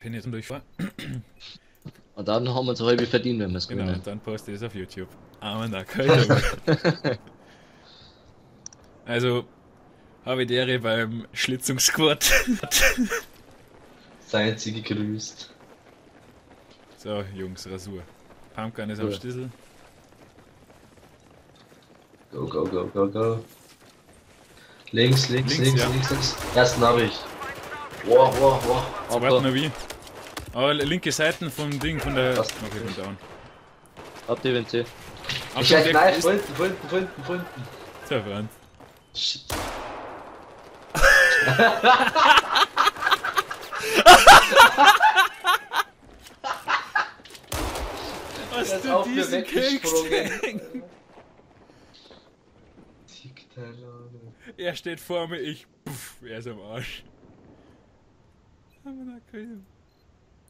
Penetrieren durch. Und dann haben wir uns halb verdient, wenn wir es Genau, gewinnen. und dann poste ich es auf YouTube. Amen, da. Also, habe ich Ehre beim Schlitzungssquad. Seien Sie gegrüßt. So, Jungs, Rasur. Pumpgun ist am Schlüssel. Go, go, go, go, go. Links, links, Links, links, ja. links, links. Ersten habe ich. Wow, wow, wow. Zweiten noch wie. Aber linke Seiten vom Ding, von der. Was? Okay, bin down. Hab die WNC. Ich hab Knife, von hinten, von hinten, von hinten, von hinten. So, Franz. Shit. Hast du diesen Keks? Er steht vor mir, ich. Puff, er ist am Arsch.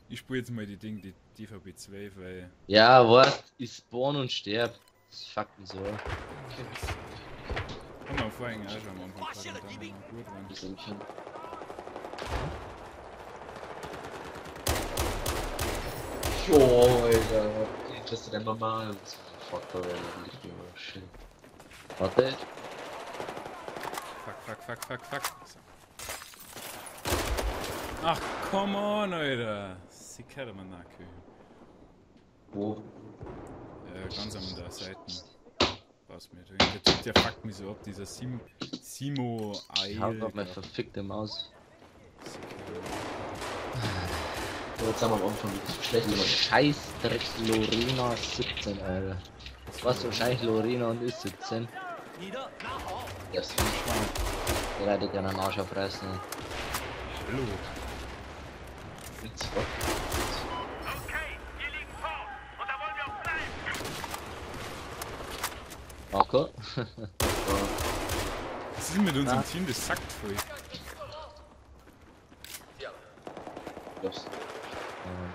Ich spiele jetzt mal die Ding, die DVB2, weil. Ja, warte, ich spawn und sterb. Das fuckt mich so. Haben wir vorhin auch schon am Anfang gehabt und dann gut waren. Jo, Alter. Das ist denn normal. Fuck, Alter. Shit. Warte. Fuck, fuck, fuck, fuck, fuck. So. Ach, come on, Alter. Sie kann man nachkühlen. Wo? Ganz an der Seite. Passt mir. Der Typ, der fuckt mich so ab, dieser Simo Eil. Ich hab grad meine verfickte Maus. So, jetzt haben wir am Anfang ein bisschen schlecht gemacht. Scheißdreck Lorena 17, Alter. Was wahrscheinlich Lorena und ist 17. Das ist ein Der leidet ja einen Arsch aufreißen. Hallo. Witz, fuck. Okay, wir liegen vor und da wollen wir auch bleiben. Marco? Was ist denn mit unserem Team? Das sackt voll. Oh,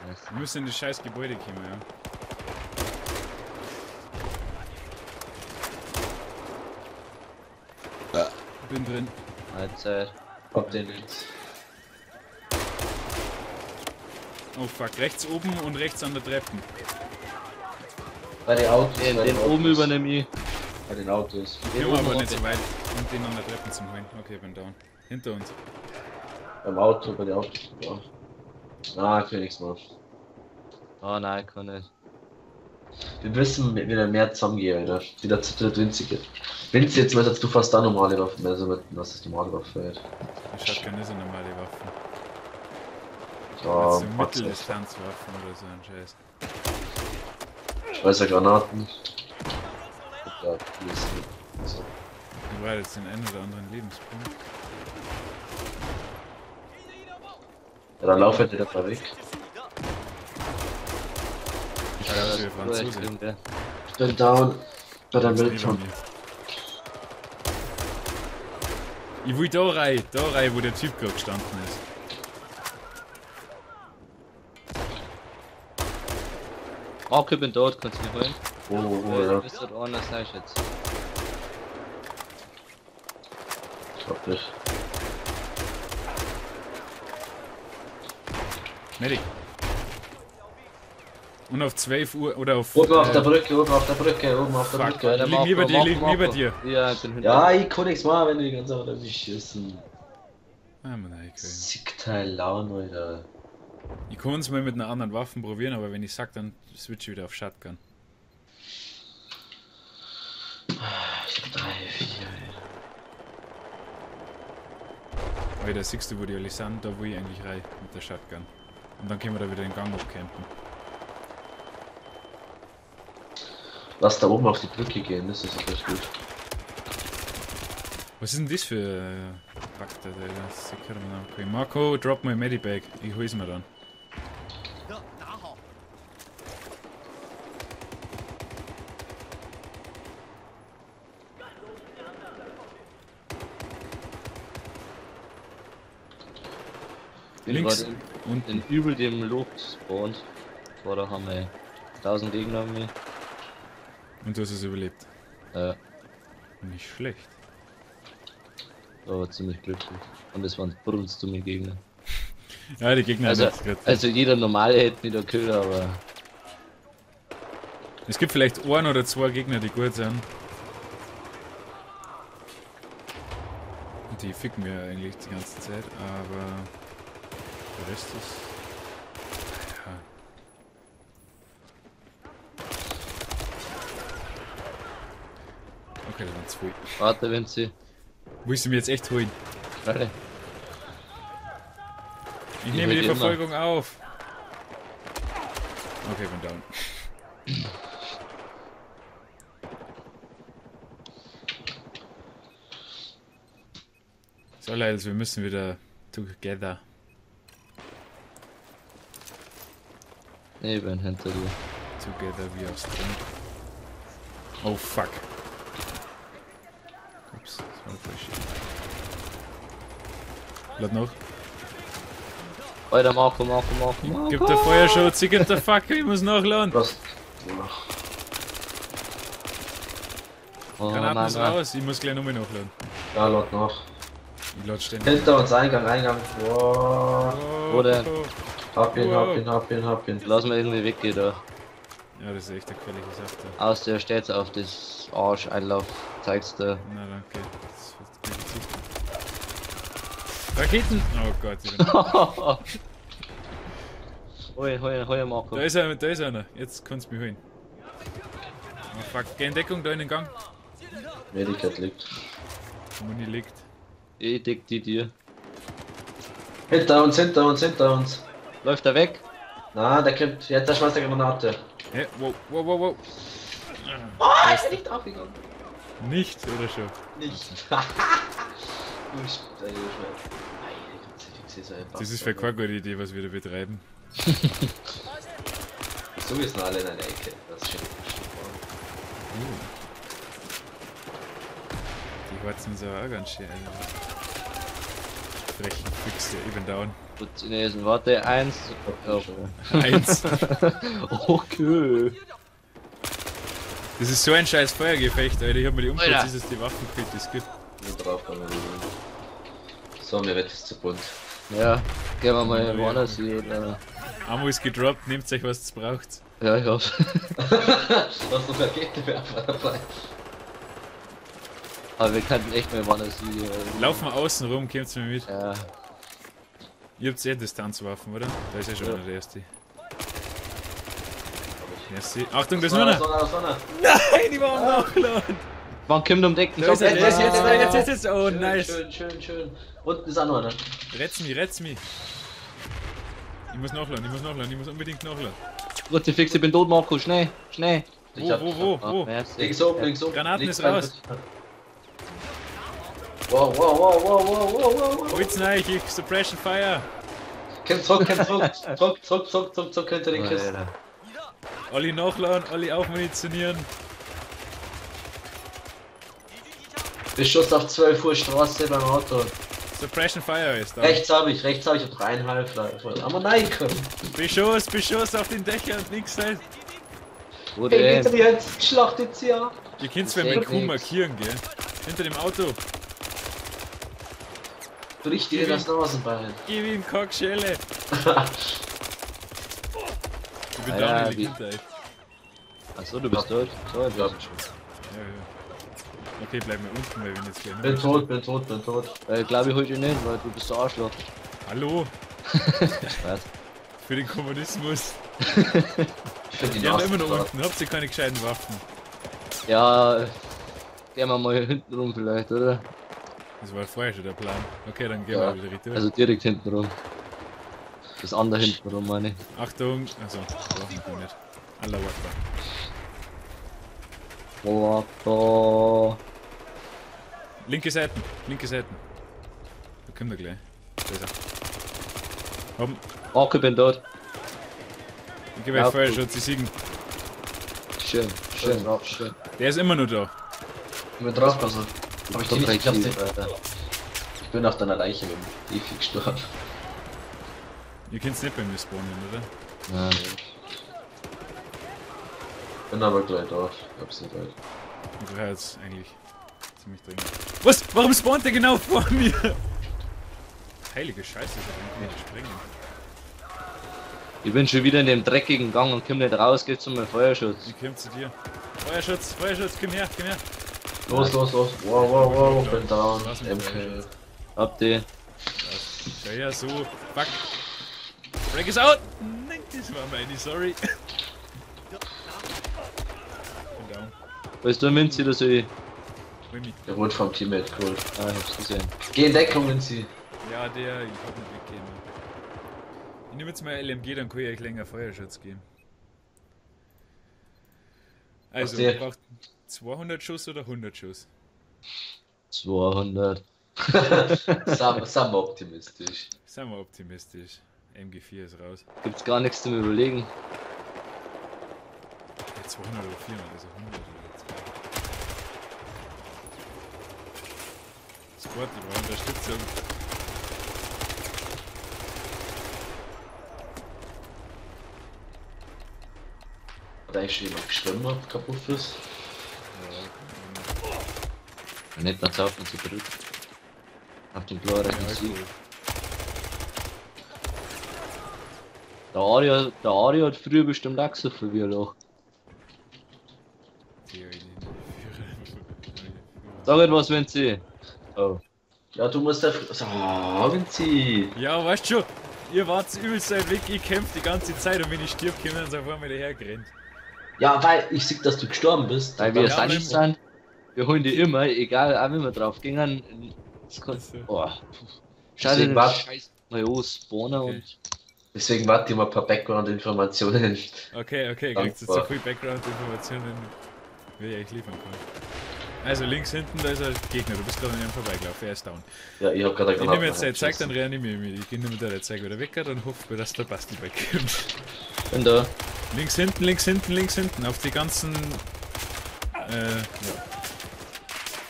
nice. Wir müssen in das scheiß Gebäude kommen, ja. Bin drin. Mahlzeit. Hab den links. Oh fuck, rechts oben und rechts an der Treppe. Bei den Autos. Den, bei den den oben Autos. übernehme ich. Bei den Autos. Den Ich oben aber hab nicht ich. so weit. Und den an der Treppe zum Holen. Okay, bin down. Hinter uns. Beim Auto, bei den Autos. Ja. Na, ich will nichts mehr. Oh nein, kann nicht. Wir müssen wieder mehr zusammengehen, Alter. Wieder zu dritt winzig. Winzig jetzt mal, du fast da normale Waffen, also mit, was ist normale Waffe, halt. Die Shotgun ist eine normale Waffe. Ja, so Mitteldistanzwaffen oder so ein Scheiß. Schweizer Granaten. Ja, die ist so. Ich brauche jetzt den einen oder anderen Lebenspunkt. Ja, dann lauf halt wieder mal weg. Ich weiß, wie Franzose. Ich bin down. Bei der Mülltonne. Ich will da rein, wo der Typ gerade gestanden ist. Marco, ich bin tot, kannst du mich holen? Oh, oh, ja. Bist du da anders sein jetzt? Ich hab dich. Medic. Und auf 12 Uhr oder auf. Oben auf der Brücke, oben auf der Brücke, oben auf der Fuck. Brücke. Ja, der Lieg neben dir, lieg neben dir. Ja, ich bin hinter Ja, ich kann nichts machen, wenn die ganze Zeit auf mich schießen. Ah, Mann, okay. Sickteil Laun, Alter. Ich kann es mal mit einer anderen Waffe probieren, aber wenn ich sag, dann switch ich wieder auf Shotgun. Ich hab 3, 4, Alter. Alter, siehst du, wo die alle sind, da wo ich eigentlich rein mit der Shotgun. Und dann können wir da wieder den Gang abcampen. Lass da oben auf die Brücke gehen, das ist echt gut. Was ist denn das für Bagdad, Alter? Okay, Marco, drop my Medibag. Ich hol's mir dann. Bin Links grad unten. in übel dem Loch gespawnt. Boah, da haben wir 1000 Gegner an mir. Und du hast es überlebt. Ja. Nicht schlecht. War aber ziemlich glücklich. Und es waren brunstdumme Gegner. Ja, die Gegner Also, haben jetzt grad. also jeder normale hätte wieder gekillt, aber. Es gibt vielleicht ein oder zwei Gegner, die gut sind. Und die ficken wir eigentlich die ganze Zeit, aber der Rest ist. Ja. Okay, das waren zwei. Warte, wenn sie. Willst du mir jetzt echt holen? Warte. Ich nehme die Verfolgung auf. Okay, bin down. So Leute, wir müssen wieder together. Nee, ich bin hinter dir. Together we are strong. Oh fuck. Ups, das war falsch. Lad noch. Alter, Marco, Marco, Marco, Marco. Gib der Feuerschutz, ich geb der Fuck, ich muss nachladen. Was? Oh, Granaten Mann, ist raus, ich muss gleich nochmal nachladen. Ja, lad nach. Ich lade ständig. Hinter uns, Eingang, Eingang. Wow. Wo denn? Hab ihn, Wow. hab ihn, hab ihn, hab ihn. Lass mal irgendwie weggehen da. Ja, das ist echt eine gefährliche Sache da. Aus der steht auf das Arsch Einlauf, zeigst du. Na danke. Das wird gut Gesicht. Raketen! Oh Gott, ich bin. Hol, hol, hol, Marco. Da ist einer, da ist einer. Jetzt kannst du mich holen. Oh fuck, geh in Deckung da in den Gang. Medicat liegt. Muni liegt. Ich deck die dir. Hinter uns, hinter uns, hinter uns. Läuft er weg? Na, der kommt. Jetzt der schmeißt der Granate. Hä? Wow, wow, wow, wow. Oh, ist er nicht draufgegangen. Nicht, oder schon? Nicht. Du Schwein. Das ist für keine gute Idee, was wir da betreiben. So ist noch alle in einer Ecke. Das ist schön. Die Horzen sind auch ganz schön. Also. Frechen Füchse, ich bin down. Chinesen, warte, 1. Okay. 1. Okay. Das ist so ein scheiß Feuergefecht, Alter. Ich hab mir die unpräziseste Waffen gekriegt, die es gibt. Drauf, so, mir wird es zu bunt. Ja, gehen wir mal woanders hier, oder? Ammo ist gedroppt, nehmt euch was ihr braucht. Ja, ich hoffe. Du hast noch Raketenwerfer dabei. Aber wir könnten echt mal woanders hier. Laufen wir außen rum, kommt's mir mit. Ja. Ihr habt eh Distanzwaffen, oder? Da ist ja schon ja. einer der erste. Merci. Achtung, das ist nur einer! Nein, die war am Nachladen! Wann kommt um Decken? Da ist er, jetzt, jetzt, jetzt, jetzt, jetzt, oh, schön, nice! Schön, schön, schön. Unten ist auch noch einer. Retz mich, retz mich! Ich muss nachladen, ich muss nachladen, ich muss unbedingt nachladen. Kruzifix, ich bin tot, Marco, schnell, schnell! Wo, wo, wo, wo? Links oben, links oben. Granaten ist raus! Wow, wow, wow, wow, wow, wow, wow, wow. Holt's nein, ich Suppression Fire! Komm zurück, komm zurück, zurück, zurück, zurück, zurück, zurück hinter den Kisten. Olli nachladen, Olli aufmunitionieren. Beschuss auf 12 Uhr Straße beim Auto. Suppression Fire ist da. Rechts habe ich, hab 3,5. Aber nein, komm. Beschuss, Beschuss auf den Dächern, links halt. Wo Hey, denn? hinter dir jetzt, schlachtet sie ja. Ihr könnt's wenn mit Q markieren, gell? Hinter dem Auto. Brich dir das Nasenbein. Gib ihm Cockschelle. Ich bin Ah, down, ja, ich lieg hinter euch. Achso, du bist tot. So, ich Ja. bin schon. Ja, ja. Okay, bleib mal unten, weil wir jetzt gleich Bin tot, bin tot, bin tot. Glaube ich hol dich nicht, weil du bist der Arschloch. Hallo? Spaß. Für den Kommunismus. Für die Die haben immer noch Nasenbein. unten, habt ihr keine gescheiten Waffen? Ja, gehen wir mal hinten rum vielleicht, oder? Das war vorher schon der Plan. Okay, dann gehen Ja. wir wieder retour. Also direkt hinten rum. Das andere hinten rum, meine ich. Achtung! Also, brauchen wir nicht. Allah Akbar. Akbar. Linke Seiten, linke Seiten. Da kommt er gleich. Da ist er. Hopp, Marco, ich bin tot. ich gebe euch Ja, Feuerschutz, sie siegen. Schön, schön, schön. Der ist immer noch da. Ich bin draufpassen. Hab ich die nicht Doch, geklappt? Alter. Ich bin auf deiner Leiche mit dem Defi gestorben. Ihr könnt's nicht bei mir spawnen, oder? Nein. Bin aber gleich da. Ich hab's nicht weit. Ich brauche jetzt eigentlich ziemlich dringend. Was? Warum spawnt der genau vor mir? Heilige Scheiße, da kann ich sprengen. Ich bin schon wieder in dem dreckigen Gang und komm nicht raus, geht's um meinen Feuerschutz. Ich komm zu dir. Feuerschutz, Feuerschutz, komm her, komm her. Los, los, los. Wow, wow, wow, bin down. MK. Hab die. Ja, ja, so. Fuck. Break is out! Nein, das war meine, sorry. Bin down. Weißt du, Minzi, oder soll ich? Der wurde vom Teammate geholt. Ah, ich hab's gesehen. Geh in Deckung, Minzi. Ja, der, ich hab nicht weggehen. Ich nehme jetzt mal LMG, dann kann ich euch länger Feuerschutz geben. Also, ihr braucht 200 Schuss oder 100 Schuss? 200. Sind wir optimistisch. Sind wir optimistisch. MG4 ist raus. Gibt's gar nichts zum Überlegen. Ja, 200 oder 400, also 100 oder 200. Squad, die brauchen Unterstützung. Hat eigentlich schon jemand geschrieben, ob kaputt ist? Ja, nicht nach Saufen zu zurück. Auf den glorreichen Sieg. Der Ari hat früher bestimmt auch so viel wie ein Loch. Sag etwas, Vinci. Oh. Ja, du musst da. Oh, Vinci! Ja, weißt schon, ihr wart übelst weit weg, ich kämpf die ganze Zeit und wenn ich stirb, kommen sie auf einmal dahergerannt. Ja, weil ich sehe, dass du gestorben bist. Weil wir ja, sind, wir holen die immer, egal, auch wenn wir drauf gingen. Oh, scheiße, scheiß Spawner okay. Und. Deswegen warte ich mal ein paar Background-Informationen. Okay, okay, kriegst du so viel Background-Informationen, wie ich euch liefern kann. Also links hinten, da ist ein Gegner, du bist gerade an ihm vorbeigelaufen, er ist down. Ja, ich hab gerade eine Ich nehme jetzt dein Zeug, dann reanimiere ich mich. Ich gehe nur mit der Zeug wieder weg und hoffe, dass der Basti wegkommt. Bin da. Links hinten, links hinten, links hinten, auf die ganzen. Ja.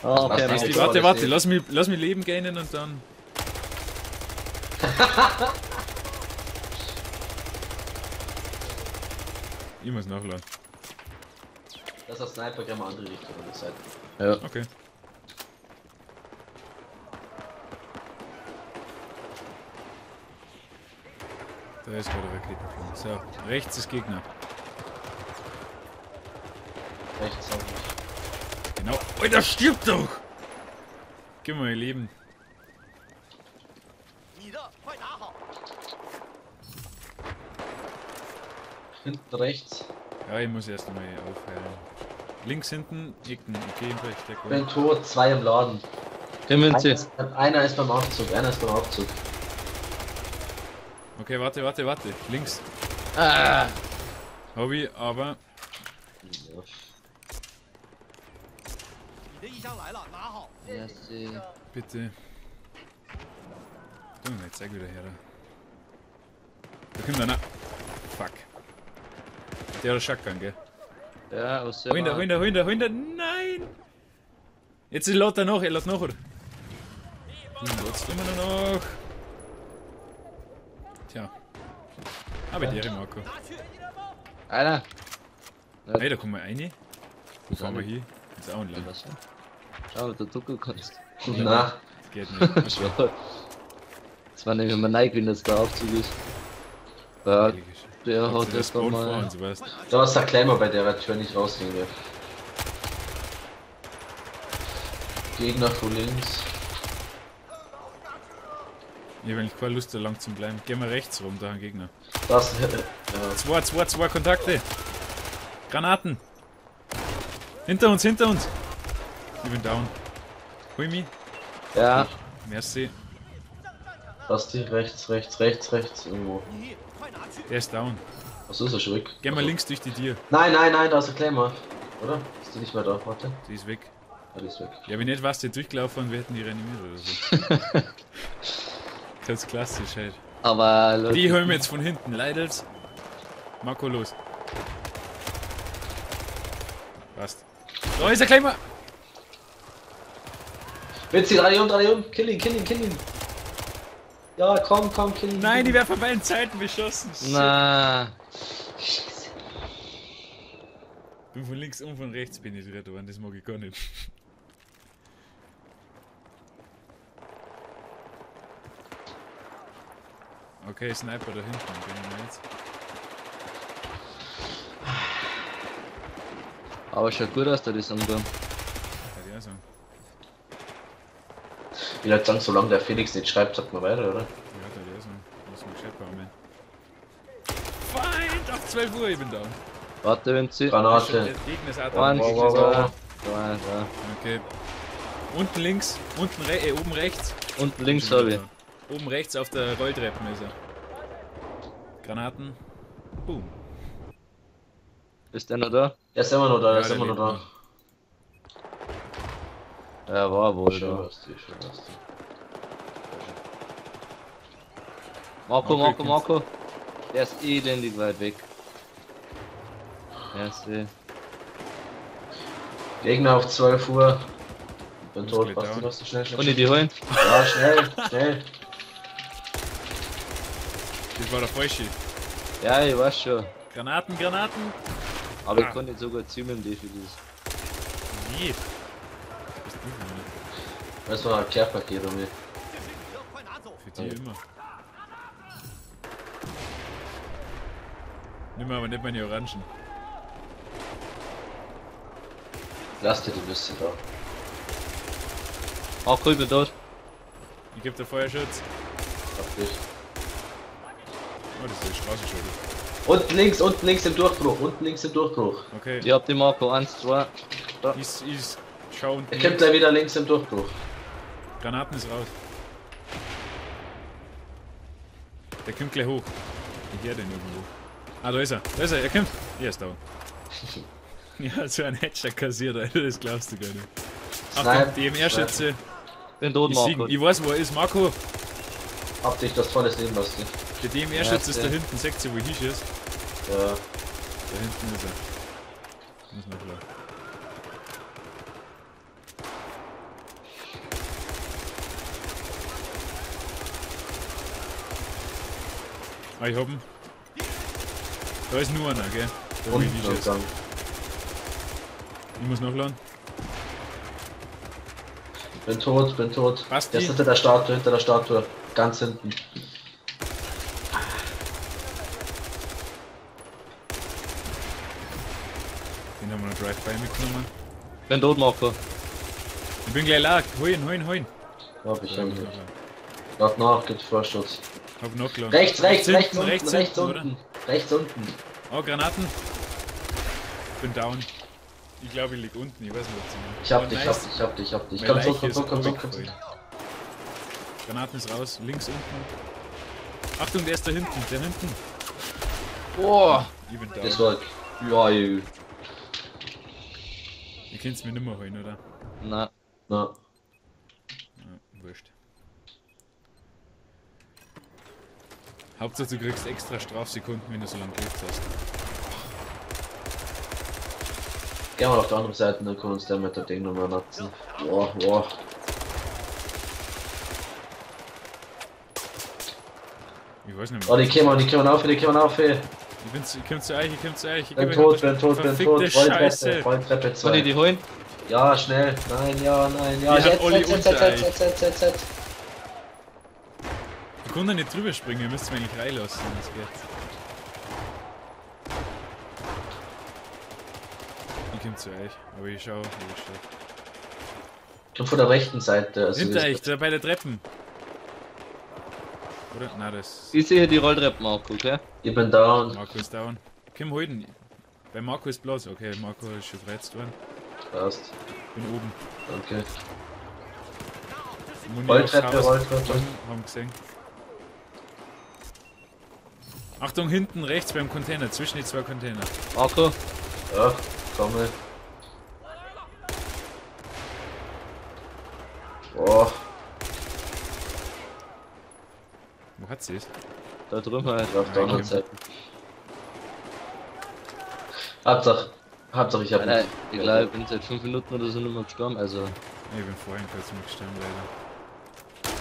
Oh, okay, Basti, warte, warte, lass mich leben gehen und dann. Ich muss nachladen. Das ist ein Sniper, gehen wir andere Richtung an der Seite. Ja. Okay. Da ist gerade Raketenflug. So, rechts ist Gegner. Rechts auch nicht. Genau. Alter, stirbt doch! Gib mir mein Leben. Hinten rechts. Ja, ich muss erst einmal aufheilen. Links hinten, Ecken. Okay, im rechten. Bin tot, zwei im Laden. Einer ist beim Aufzug, einer ist beim Aufzug. Okay, warte, warte, warte. Links. Ah. Hobby, aber. Ja. Bitte. Du, jetzt zeig wieder her. Da kommt einer. Fuck. Der hat Shotgun, gell? Ja, aus der. Hinter, hinter, hinter, hinter, nein! Jetzt lädt er noch, er lädt noch, oder? Du lädst immer noch. Tja. Aber die Ehre, Marco. Einer! Hey, da kommen wir rein. Wo fahren wir hin? Ist auch ein Land. Schau, ob du ducken kannst. Na. Das geht nicht. Das war nämlich immer neig, wenn das da Aufzug ist. Ja, der hat das mal. Da ist der Klemmer bei der Tür nicht rausgehen wird. Gegner von links. Ich habe eigentlich keine Lust, da lang zu bleiben. Gehen wir rechts rum, da ein Gegner. Das. Ja. Zwei Kontakte. Granaten. Hinter uns, hinter uns. Ich bin down. Hol mich. Ja. Merci. Basti, rechts, rechts, rechts, rechts, irgendwo. Der ist down. Achso, ist er schon weg. Geh mal links durch die Tür. Nein, nein, nein, da ist der Klemmer. Oder? Ist die nicht mehr da? Warte. Die ist weg. Ja, die ist weg. Ja, wenn nicht, warst du durchgelaufen und wir hätten die reanimiert oder so. Ganz klassisch halt. Aber Leute. Die hören wir jetzt von hinten, Leidels. Marco, los. Passt. Da ist der Klemmer! Vinci, dreh um, kill ihn, kill ihn, kill ihn! Ja, komm, komm, kill ihn. Nein, die werden von beiden Seiten beschossen. Shit. Na. Scheiße. Bin von links und von rechts penetriert worden, das mag ich gar nicht. Okay, Sniper da hinten, gehen wir jetzt. Aber schaut gut aus, da die Song da. Kann ich auch sagen. Ich würde sagen, solange der Felix nicht schreibt, sagt man weiter, oder? Ja, da die auch sagen. Muss man gescheit bauen. Feind! Auf 12 Uhr, ich bin down. Warte, wenn sie. Granate. Der Gegner ist auch down. Eins, Wow, wow, wow. zwei, drei. Okay. Unten links, unten oben rechts. Unten links habe ich. Oben rechts auf der Rolltreppe ist er. Granaten. Boom. Ist der noch da? Der ist immer noch da, der Ja, ist der immer noch lebt da. Ja, war wohl Schön, da. Basti, schön, Basti. Marco, Marco, Marco, Marco. Der ist elendig weit weg. Merci. Gegner auf 12 Uhr. Bin Muss tot, gleich Basti, down. Basti, schnell, schnell. Und ich die holen? Ja, schnell, schnell. Das war der falsche. Ja, ich weiß schon. Granaten, Granaten. Aber ich Ah. konnte nicht so gut ziehen mit dem Defilus. Nee. Bist du denn? Das war ein Care-Paket, Romy. Für die immer. Nimm aber nicht meine Orangen. Lass dir die Nüsse da. Marco, ich bin tot. Ich geb dir Feuerschutz. Hab dich. Oh, das ist die Straße schon. Unten links im Durchbruch, unten links im Durchbruch. Okay. Ich hab den Marco. 1, 2. Ich schau unten. Er kommt gleich wieder links im Durchbruch. Granaten ist raus. Der kommt gleich hoch. Ich höre den irgendwo. Ah, da ist er. Da ist er. Er kommt. Er ist down. Ja, so ein Headshot kassiert, Alter. Das glaubst du gar nicht. Achtung, DMR-Schütze. Bin tot, Ich, sieg, Marco. ich weiß, wo er ist. Marco, Hab dich, das volles Leben, Basti. der DMR-Schütze ist Ja, da hinten. Seht ihr, wo ich hinschieß? Ja. Da hinten ist er. Muss noch klar. Ah, ich hab ihn. Da ist nur einer, gell? Da wo ich Unten hinschieß. am Gang. Ich muss nachladen. Bin tot, bin tot. Basti? Der ist hinter der Statue, hinter der Statue. Ganz hinten. Den haben wir noch Drive-By mitgenommen. Bin tot, Marco. Ich bin gleich lag. Hol ihn, hol ihn, hol ihn. Hab ich, Ja, hab muss ich. nachladen. Warte nach, gibt Vorschutz. Hab nachgeladen. Rechts, rechts, rechts, hinten, unten, rechts, rechts, hinten, unten. Rechts unten. Oh, Granaten. Bin down. Ich glaube, ich lieg unten. Ich weiß nicht, ob sie. Ich hab Oh, dich, nice. hab dich, hab dich, hab dich. Meine Komm zurück, Leiche komm zurück, komm ist zurück, komm zurück. runtergefallen. Granaten ist raus, links unten. Achtung, der ist da hinten, der hinten. Boah. Ich bin down. Das war. Ja, Ihr könnt's mir nimmer holen, oder? Na, Na. Ja, wurscht. Hauptsache du kriegst extra Strafsekunden, wenn du so lange gelebt hast. Gehen wir auf der anderen Seite, dann können wir uns der mit der Ding nochmal natzen. Boah, boah. Ich weiß nicht mehr. Oh, die kämen auf, die kämen auf. Ich komm zu euch, ich komm zu euch. Ich Bin geb tot, euch bin tot, bin verfickte tot. Rolltreppe, Scheiße. Rolltreppe soll ich 2. die holen? Ja, schnell. Nein, ja, nein, ja. Die hat Jetzt, Olli jetzt, jetzt, unter jetzt, jetzt, jetzt, jetzt, jetzt. Ich kann da nicht drüber springen, ihr müsst mich eigentlich reinlassen, das geht. Ich komm zu euch, aber ich schau, wo ich stehe. Komm von der rechten Seite. Also Hinter euch, da bei der Treppen. Oder? Nein, das. Ich sehe die Rolltreppen, Marco, okay? Ich bin down. Marco ist down. Komm, hol den. Bei Marco ist bloß. Okay, Marco ist schon verletzt worden. Passt. Bin oben. Danke. Muni Rolltreppe, aufs Haus. Rolltreppe. Haben gesehen. Achtung, hinten rechts beim Container, zwischen die zwei Container. Marco, Ja, komme. Boah, Wo hat sie es? da drüben halt. auf der anderen Seite. Hauptsache ich hab Alter, ich glaube, ich bin seit 5 Minuten oder so nicht mehr gestorben, also. Ich bin vorhin kurz mal gestorben, leider.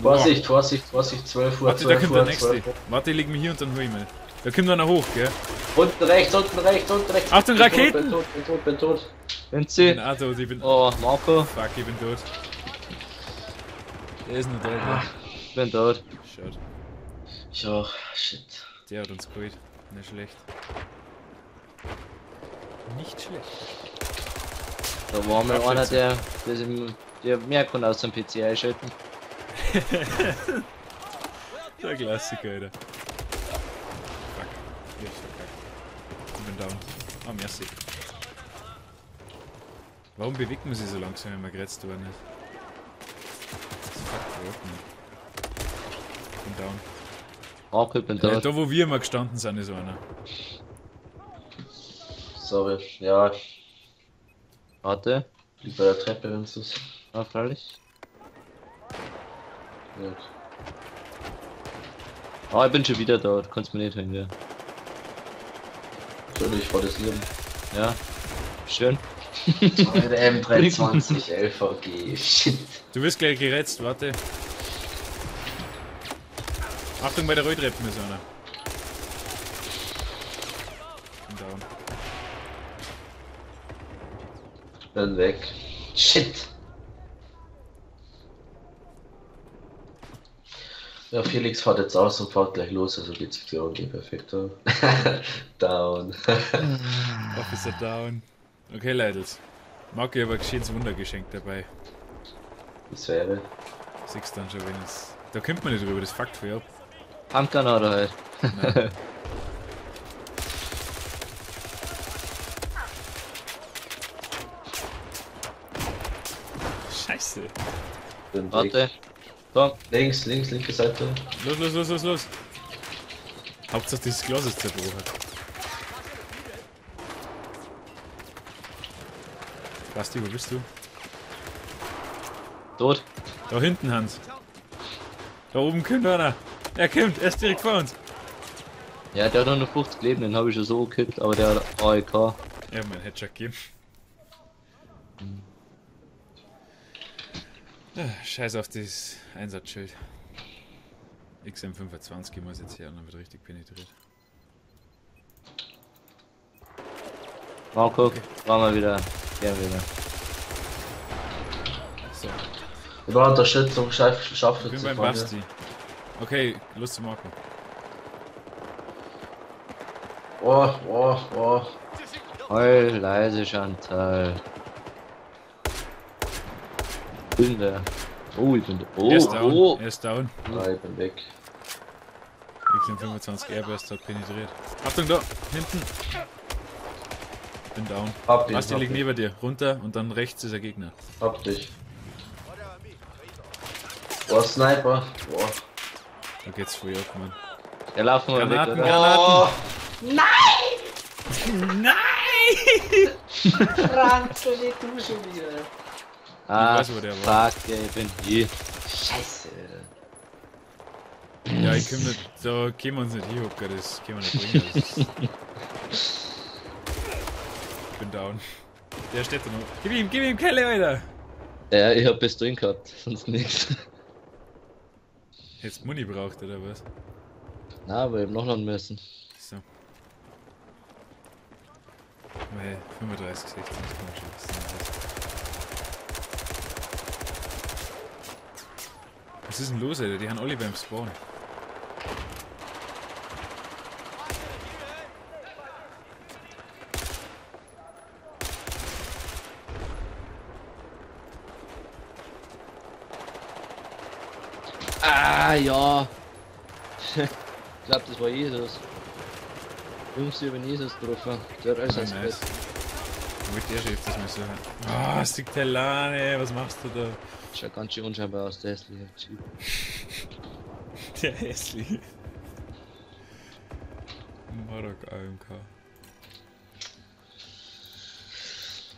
Vorsicht, Vorsicht, Vorsicht, 12 Uhr, Warte, da 12 kommt der Uhr, nächste. 12 Uhr. Warte, ich leg mich hier und dann hol ich mich. Da kommt einer hoch, gell? Unten rechts, unten rechts, unten rechts. Achtung, Bin tot, Raketen! Bin tot, bin tot, bin tot. Wenn Ich sie. bin auch tot, ich bin. Oh, Marco, Fuck, ich bin tot. Der ist noch da, gell? ich bin tot. Schade. Ich auch, shit. Der hat uns geholt. Nicht schlecht. Nicht schlecht. Da war mal einer, der mehr kann aus dem PC einschalten. Der Klassiker, Alter. Fuck. Ich hab's verkackt. Ich bin down. Ah, merci. Warum bewegt man sich so langsam, wenn man geretzt worden ist? Das fuckt überhaupt nicht. Ich bin down. Marco, ich bin down. Da, wo wir immer gestanden sind, ist einer. Sorry, ja. Warte. Liegt bei der Treppe, wenn es ist. Ja, freilich. Gut. Ah, ich bin schon wieder da, du kannst mir nicht hören, ja. Natürlich, vor das Leben. Ja. Schön. Alter, M23 LVG. Shit. Du wirst gleich geretzt, warte. Achtung, bei der Rolltreppe ist einer. Bin down. Bin weg. Shit. Ja, Felix fährt jetzt aus und fährt gleich los, also geht's für die perfekt. Down. Officer down. Okay, Leidels. Marco, ich habe ein gescheites Wundergeschenk dabei. Das wäre. Siehst dann schon, wenn es. Da kommt man nicht drüber, das fuckt voll ab. Pumpgun oder halt. Nein. Scheiße. Bin Warte. weg. Komm. Links, links, linke Seite. Los, los, los, los, los. Hauptsache dieses Glas ist zerbrochen. Basti, wo bist du? Tot. Da hinten, Hans. Da oben kommt einer. Er kommt, er ist direkt vor uns. Ja, der hat noch 50 Leben, den habe ich schon so gekillt, aber der hat AEK. Ja, mein Headshot gegeben. Scheiß auf das Einsatzschild. XM25 muss jetzt hier und wird richtig penetriert. Marco, okay. Fahren wir wieder. Gern wieder. So. Wir brauchen Unterstützung, Scharfschütze. Ich bin beim Basti. Okay, los zu Marco. Oh, oh, oh. Heul leise, Chantal. Bin der. Oh, ich bin der. Oh, er ist down. oh. Er ist down. Ah, ich bin weg. XM25 Airburst hat penetriert. Achtung, da! Hinten! Bin down. Hab ihn, Basti hab liegt ihn. neben dir. Runter und dann rechts ist der Gegner. Hab dich. Boah, Sniper. Boah. Da geht's voll ab, Mann. Ja, laufen wir Granaten, weg, oder? Granaten! Oh. Nein! Nein! Franzl, nicht du schon wieder. Ah, Ich weiß, wo der war. fuck, ey, ich bin hier. Scheiße. Ja, ich komm nicht, da können wir uns nicht hinhocken, das können wir nicht bringen. Das ist ich bin down. Der steht da noch. Gib ihm Kelle, Alter! Ja, ich hab Pistolen gehabt, sonst nichts. Hättest Muni braucht, oder was? Na, aber ich hab noch laden müssen. So. Weil 35, 16, das kommt schon. Das ist nice. Was ist denn los, Alter? Die haben alle beim Spawn. Ah, ja. Ich glaub, das war Jesus. Jungs, ich hab Jesus getroffen. Der hat alles Oh, ans nice. Bett. Wollte der schon öfters mal so. Ah, Sigtelane, was machst du da? Schaut ganz schön unscheinbar aus, der hässliche Typ. Der hässliche. Marok AMK.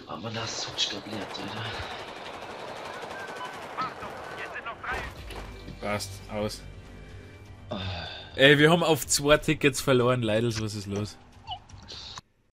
Aber das ist so gebliert, Alter. Achtung, jetzt sind noch 3. Passt, aus. Ey, wir haben auf 2 Tickets verloren, Leidels, was ist los?